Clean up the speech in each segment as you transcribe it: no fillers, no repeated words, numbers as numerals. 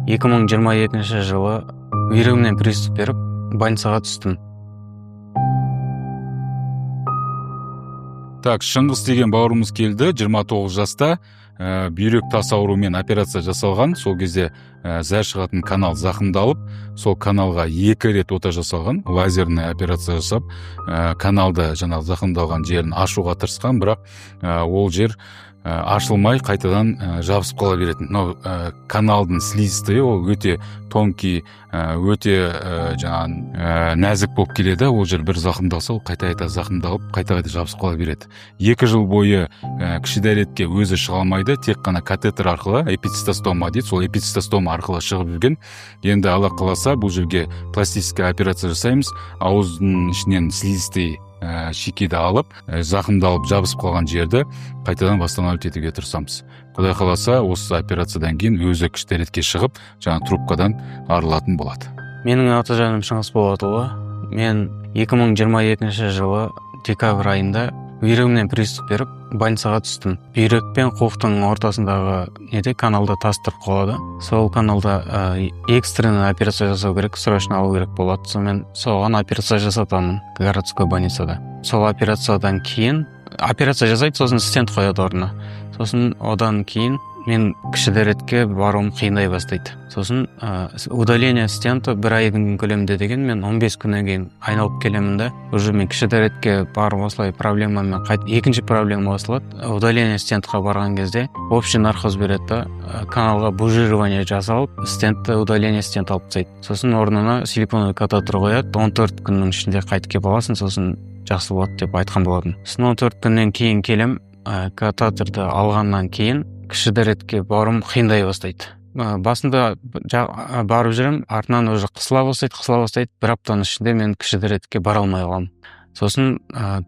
2022 жылы бүйрегімнен приступ беріп, больницаға түстім. Так, Шыңғыс деген бауырымыз келді, 29 жаста, бүйрек тас ауруымен операция жасалған. Сол кезде зәр шығатын канал зақымдалып, сол каналға 2 рет ота жасалған, лазерный операция жасап, каналды жаңағы зақымдалған жерін ашуға тырысқан, бірақ ол жер ашылмай қайтадан жабысып қала беретін. Мынау каналдың слизистый, ол өте тонкий, өте жаңағы нәзік болып келеді. Ол жер бір зақымдалса, ол қайта-қайта зақымдалып, қайта-қайта жабысып қала береді. 2 жыл бойы кіші дәретке өзі шыға алмайды, тек қана катетер арқылы, эпицистостома дейді, сол эпицистостома арқылы шығып жүрген. Енді Алла қаласа, бұл жерге пластический операция жасаймыз, ауыздың ішінен слизистый шекеді алып, зақымдалып жабысып қалған жерді қайтадан восстанавливать етуге тырысамыз. Құдай қаласа, осы операциядан кейін өзі кіші дәретке шығып, жаңа трубкадан арылатын болады. Менің аты жөнім Шыңғыс Болатұлы. Мен 2022 жылы декабрь айында бүйрегімнен приступ беріп, больницаға түстім. Бүйрек пен қуықтың ортасындағы неде каналда тас тұрып қалады. Сол каналда экстренный операция жасау керек, срочно алу керек болады. Сонымен соған операция жасатамын городской больницада. Сол операциядан кейін операция жасайды, сосын стент қояды орнына. Сосын одан кейін мен кіші дәретке баруым қиындай бастайды. Сосын удаление стента бір айдың көлемінде деген, мен 15 күннен кейін айналып келемін да, уже мен кіші дәретке барып осылай проблемамен екінші проблема қосылады. Удаление стентқа барған кезде общий наркоз береді да, каналға бужирование жасалып, стентті удаление стент алып тастайды. Сосын орнына силиконовый катетер қояды, 14 күннің ішінде қайтып келіп аласың, сосын жақсы болады деп айтқан болатын. Сосын 14 күннен кейін келем, катетерді алғаннан кейін кіші дәретке баруым қиындай бастайды. Басында барып жүрем, артынан уже қысыла бастайды, қысыла бастайды. Бір аптаның ішінде мен кіші дәретке бара алмай қаламын. Сосын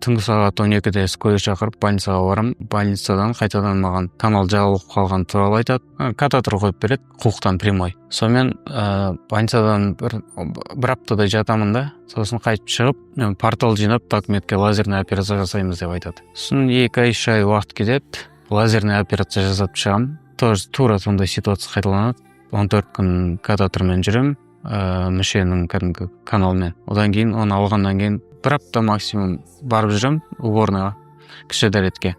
түнгі сағат 12-де скорый шақырып больницаға барамын. Больницадан қайтадан маған канал жабылып қалған туралы айтады. Катетер қойып береді, қуықтан прямой. Сонымен больницадан бір аптадай жатамын да, сосын қайтып шығып, мен портал жинап, документке лазерный операция жасаймыз деп айтады. Сосын 2 ай, 3 ай уақыт кетеді, лазерный операция жасап шығамын. Тоже тура сондай ситуация қайталанады. 14 күн катетермен жүремін, мүшенің кәдімгі каналмен. Одан кейін оны алғаннан кейін бір апта максимум барып жүремін уборныйға, кіші дәретке.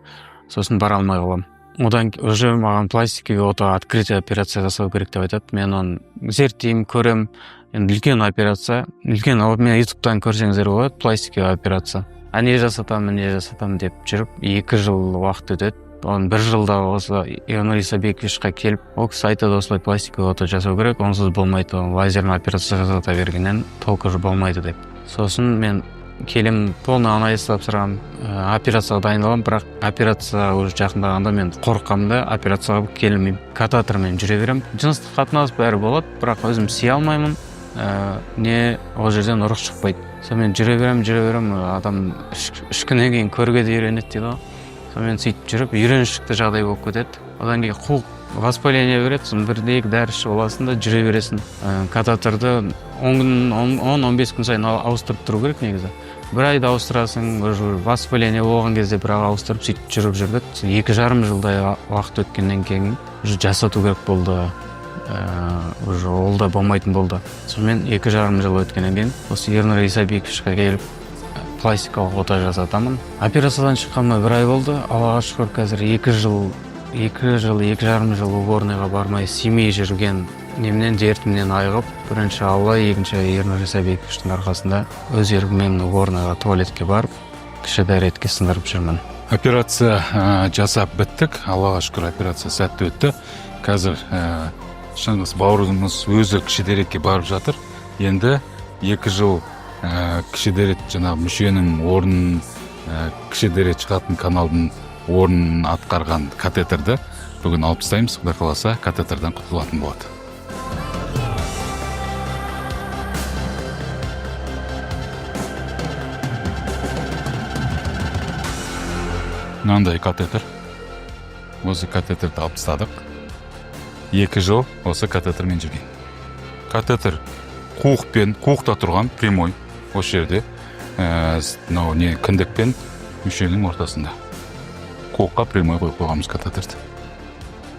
Сосын бара алмай қаламын. Одан уже маған пластикаға ота открытый операция жасау керек деп айтады. Мен оны зерттеймін, көремін. Енді үлкен операция, үлкен, мен ютубтан көрсеңіздер болады, пластикаға операция. А не жасатамын, не жасатамын деп жүріп 2 жыл уақыт өтеді. Оның 1 жылда осы Ернұр Исабековичқа келіп, ол кісі айтады, осылай пластикаға ота жасау керек, онсыз болмайды, лазерный операция жасата бергеннен толк уже болмайды деп. Сосын мен келем, полный анализ тапсырамын, операцияға дайындаламын, бірақ операция уже жақындағанда мен қорқамын да, операцияға келмеймін. Катетермен жүре беремін. Жыныстық қатынас бәрі болады, бірақ өзім сия алмаймын, не ол жерден ұрық шықпайды. Сонымен жүре беремін, жүре беремін, адам үш күннен кейін көрге де үйренеді дейді ғой. Сонымен сөйтіп жүріп үйреншікті жағдай болып кетеді. Одан кейін қуық воспаление береді, сосын 1-2 дәрі ішіп аласың да жүре бересің. Катетерді 10 күн, 10-15 күн сайын ауыстырып тұру керек негізі. Бір айда ауыстырасың, уже воспаление болған кезде бірақ ауыстырып сөйтіп жүріп жүрдік. Сосын 2,5 жылдай уақыт өткеннен кейін уже жасату керек болды. Уже ол да болмайтын болды. Сонымен 2,5 жыл өткеннен кейін осы Ернұр Исабековичқа келіп пластикалық ота жасатамын. Операциядан шыққаныма 1 ай болды. Аллаға шүкір, қазір 2 жыл, 2 жыл, 2,5 жыл уборныйға бармай симей жүрген немнен, дертімнен айығып, бірінші Алла, екінші Ернұр Исабековичтің арқасында өз еркіммен уборныйға, туалетке барып, кіші дәретке сындырып жүрмін. Операция жасап біттік. Аллаға шүкір, операция сәтті өтті. Қазір Шыңғыс бауырымыз өзі кіші дәретке барып жатыр. Енді 2 жыл кіші дәрет жаңағы мүшенің орнын, кіші дәрет шығатын каналдың орнын атқарған катетерді бүгін алып тастаймыз. Құдай қаласа, катетерден құтылатын болады. Мынандай катетер. Осы катетерді алып тастадық. 2 жыл осы катетермен жүрген. Катетер қуықпен, қуықта тұрған прямой осы жерде, мынау не кіндік пен мүшенің ортасында. Қуыққа прямой қойып қойғанбыз катетерді.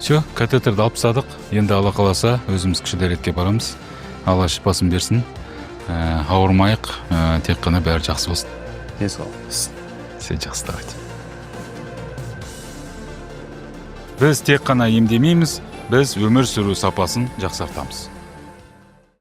Все, катетерді алып тастадық. Енді Алла қаласа, өзіміз кіші дәретке барамыз. Алла шипасын берсін. Ауырмайық, тек қана бәрі жақсы болсын. Денсаулық. Все жақсы, давайте. Біз тек қана емдемейміз, біз өмір сүру сапасын жақсартамыз.